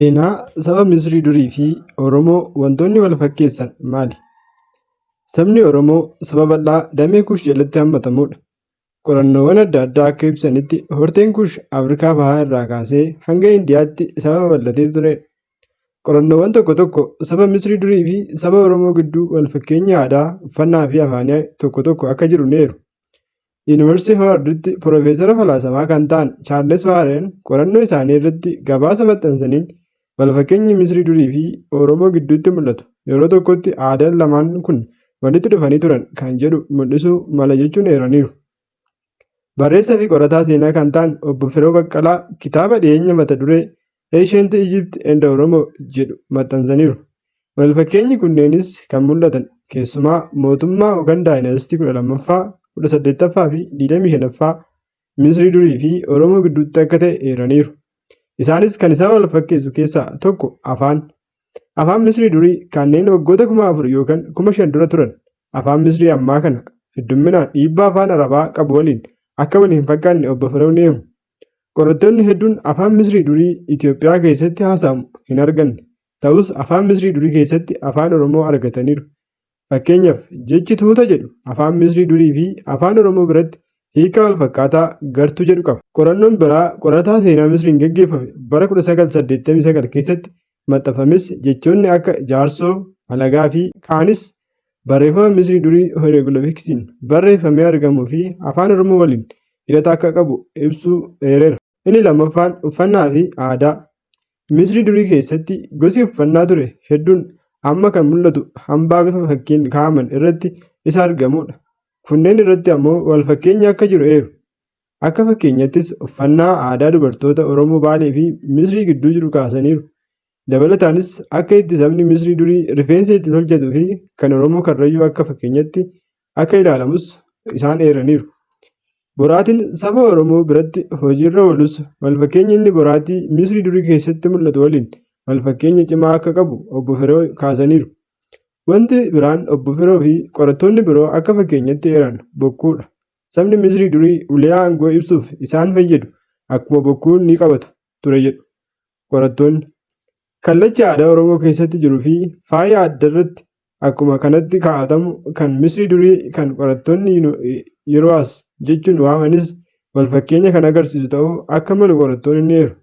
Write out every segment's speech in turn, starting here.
Seenaa saba Misirii durii fi Oromoo wantoonni wal fakkeessan maali? Sabni Oromoo saba bal'aa damee Kuush jalatti hammatamudha. Qorannoowwan adda addaa akka ibsanitti horteen Kuush Afrikaa Bahaa irraa kaasee hanga Indiyaatti saba babal'atee turedha. Qorannoowwan tokko tokko saba Misirii durii fi saba Oromoo gidduu wal fakkeenyi aadaa, uffannaa fi afaanii tokko tokko akka jiru ni eeru. Yuunivarsiitii Haawarditti Piroofeesara falaasamaa kan ta'an Chaarles Baaren qorannoo isaanii irratti gabaasa maxxansaniin wal fakkeenyi Misirii durii fi Oromoo gidduutti mul'atu yeroo tokkotti aadaan lamaan kun walitti dhufanii turan kan jedhu mul'isuu mala jechuun eeraniiru. Barreessaa fi qorataa seenaa kan ta'an Obbo Firoo Baqqalaa kitaaba dhiyeenya mata duree Ancient Egypt and Oromo jedhu maxxansaniiru. Wal fakkeenyi kunneenis kan mul'atan keessumaa mootummaa yookaan daayinaastii 12ffaa, 18ffaa fi 25ffaa Misrii durii fi Oromoo gidduutti akka ta'e eeraniiru. Isaanis kan isaan wal fakkeessu keessaa tokko afaan. Afaan Misrii durii kanneen waggoota 4000 yookaan 5000 dura turan afaan Misrii ammaa kana heddumminaan dhiibbaa afaan Arabaa qabu waliin akka wal hin fakkaanne Obbo Firew ni himu. Qorattoonni hedduun afaan Misrii durii Itoophiyaa keessatti haasa'amu hin arganne. Ta'us afaan Misrii durii keessatti afaan Oromoo argataniiru. Fakkeenyaaf jechi tuuta jedhu afaan Misrii durii fi afaan Oromoo biratti hiika wal fakkaataa gartuu jedhu qaba. Qorannoon biraa qorataa seenaa Misriin gaggeeffame bara 1989 keessatti maxxanfames jechoonni akka jaarsoo, alagaa fi kaanis barreeffama Misrii durii hieroogiloofiksiin barreeffamee argamuu fi afaan Oromoo waliin hidhata akka qabu ibsuu eereera. Inni lammaffaan uffannaa fi aadaa. Misrii durii keessatti gosi uffannaa ture hedduun amma kan mul'atu hambaa bifa fakkiin kaa'aman irratti isa argamudha. Kunneen irratti ammoo wal fakkeenyi akka jiru eeru. Akka fakkeenyattis uffannaa aadaa dubartoota Oromoo Baalee fi Misrii gidduu jiru kaasaniiru. Dabalataanis akka itti sabni Misrii durii rifeensa itti tolchatuu fi kan Oromoo Karrayyuu akka fakkeenyatti akka ilaalamus isaan eeraniiru. Boraatiin saba Oromoo biratti hojiirra oolus walfakkeenyi inni boraatii Misrii durii keessatti mul'atu waliin walfakkeenya cimaa akka qabu Obbo Firew kaasaniiru. Wanti biraan Obbo Firew fi qorattoonni biroo akka fakkeenyatti eeran bokkuudha. Sabni Misrii durii ulee aangoo ibsuuf isaan fayyadu akkuma bokkuu ni qabatu ture jedhu qorattoonni. Kallachi aadaa Oromoo keessatti jiruu fi faaya addarratti akkuma kanatti kaa'atamu kan Misrii durii kan qorattoonni yeroo as jechuun waamanis wal fakkeenya kan agarsiisu ta'uu akka malu qorattoonni ni eeru.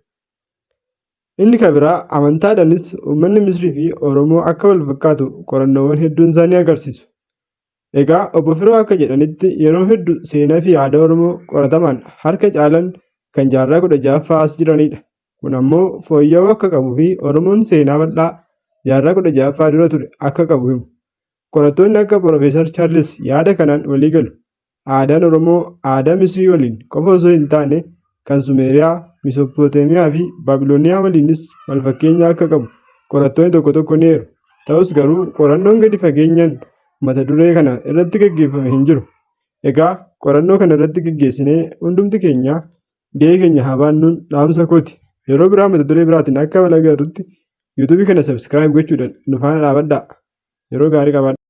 Inni kan biraa amantaadhaanis uummanni Misrii fi Oromoo akka wal fakkaatu qorannoowwan hedduun isaanii agarsiisu. Egaa Obbo Firoo akka jedhanitti yeroo hedduu seenaa fi aadaa Oromoo qorataman harka caalan kan jaarraa 16ffaa as jiranidha. Kun ammoo fooyya'uu akka qabuu fi Oromoon seenaa bal'aa jaarraa 16ffaa dura ture akka qabu himu. Qorattoonni akka Piroofeesar Chaarlis yaada kanaan walii galu. Aadaan Oromoo aadaa Misrii waliin qofa osoo hin taane kan Sumeeriyaa, Misoppoteemiyaa fi Baabilooniyaa waliinis wal fakkeenya akka qabu qorattoonni tokko tokko ni eeru. Ta'us garuu qorannoon gadi fageenyaan mata duree kana irratti gaggeeffame hin jiru. Egaa qorannoo kana irratti gaggeessinee hundumti keenya gahee keenya haa baannuun dhaamsa kooti. Yeroo biraa mata duree biraatiin akka wal agarrutti yuutuubii kana subscribe gochuudhaan nu faana dhaabadhaa. Yeroo gaarii qabaadhaa.